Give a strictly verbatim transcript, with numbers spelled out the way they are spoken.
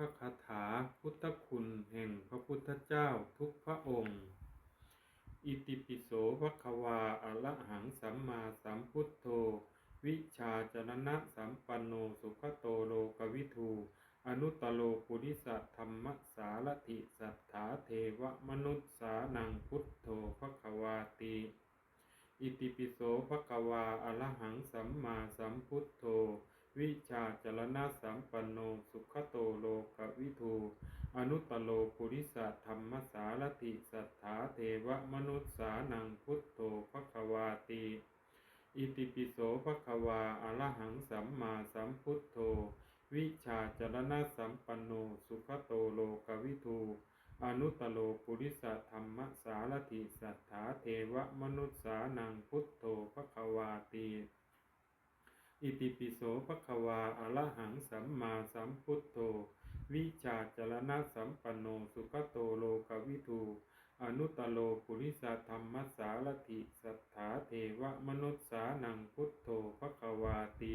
พระคาถาพุทธคุณแห่งพระพุทธเจ้าทุกพระองค์ Itipi so bhagavā arahaṃ sammāsambuddho vijjācaraṇasampanno sugato lokavidū anuttaro purisadammasārathi satthā devamanussānaṃ buddho bhagavāti. Itipi so bhagavā arahaṃ sammāsambuddho vijjācaraṇasampanno sugato lokavidū anuttaro purisadammasārathi satthā devamanussānaṃ buddho bhagavāti. Itipi so bhagavā arahaṃ sammāsambuddho vijjācaraṇasampanno sugato lokavidū anuttaro purisadammasārathi satthā devamanussānaṃ buddho bhagavāti. Itipi so bhagavā arahaṃ sammāsambuddho vijjācaraṇasampanno sugato lokavidū anuttaro purisadammasārathi satthā devamanussānaṃ buddho bhagavāti.